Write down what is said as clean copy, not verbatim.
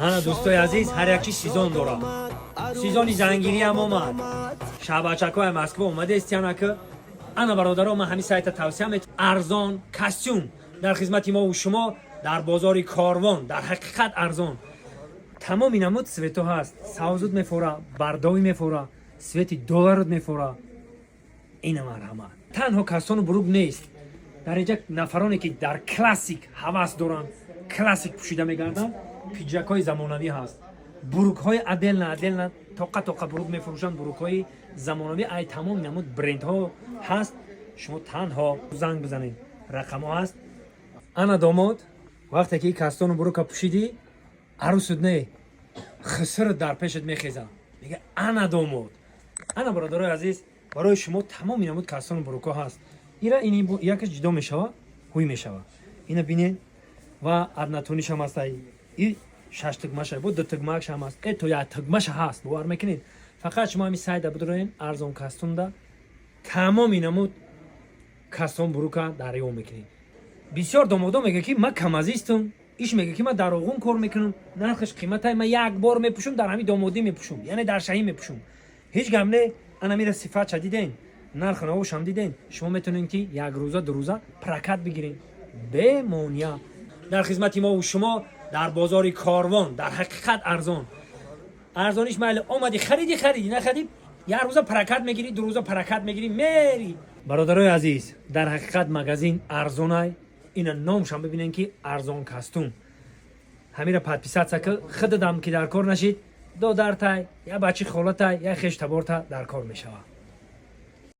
Ҳана, дӯстои азиз, ҳар як чиз сезон дорад. Сезони зангириам омад, шабачакҳои Москва омадестиянака. Ана, бародаро, ман ҳамин сайта тавсия мет. Арзон костюм дар хизмати мову шумо дар бозори Корвон. Дар ҳақиқат арзон, тамоми намуд цвето ҳаст. Савзуд мефора, бардовӣ мефора, цвети долларут мефора. Ина, марҳамат. Танҳо кастону бурук нест дар инҷа. Нафароне ки дар классик ҳавас доранд, классик пӯшида мегарданд, пиджакҳои замонавӣ ҳаст, бурукҳои отдельно, отдельно, тоқа тоқа бурук мефурӯшанд. Бурукҳои замонавӣ ай тамоми намуд брендҳо ҳаст. Шумо танҳо занг бизанед, рақамҳо ҳаст. Ана, домод, вақте ки кастону бурука пӯшидӣ, арӯсуд не, хисрат дар пешат мехеза, мега: «Ана домод, ана». Бародарои азиз, барои шумо тамоми намуд кастону бурукҳо ҳаст. Ира ин якаш ҷудо мешава, ҳуй мешава. Ина бинед, ва однотонишам ҳаст. И шаш тугмаша, бо ду тугмашам ҳаст, то як тугмаша ҳаст. Бовар мекунед? Фақат шумо ҳами сайда бидроен, Арзон кастунда тамоми намуд кастон бурука дарё мекунед. Бисёр домодо мега, ки ман камазистам, иш мега, ки ман дар Роғун кор мекунам, нархаш қиматай, ман як бор мепӯшум, дар ҳами домодӣ мепӯшум, яъне дар шаҳӣ мепӯшум. Ҳеҷ гап не. Ана мира, сифатша диден, нархи навошам диден. Шумо метавонед, ки як рӯза, 2 рӯза прокат бигиред бемония. Дар хизмати мову шумо дар бозори Корвон. Дар ҳақиқат арзон. Арзониш майли, омадӣ, хариди, хариди, нахади, як рӯза прокат мегирӣ, 2 рӯза прокат мегирӣ, мери. Бародарои азиз, дар ҳақиқат магазин арзонай. Ина, номшам бибинен, ки Арзон кастум. Ҳамира подписаться ки, худадам ки дар кор нашид, додартай, я бачи холатай, я хештаборта дар кор мешавад.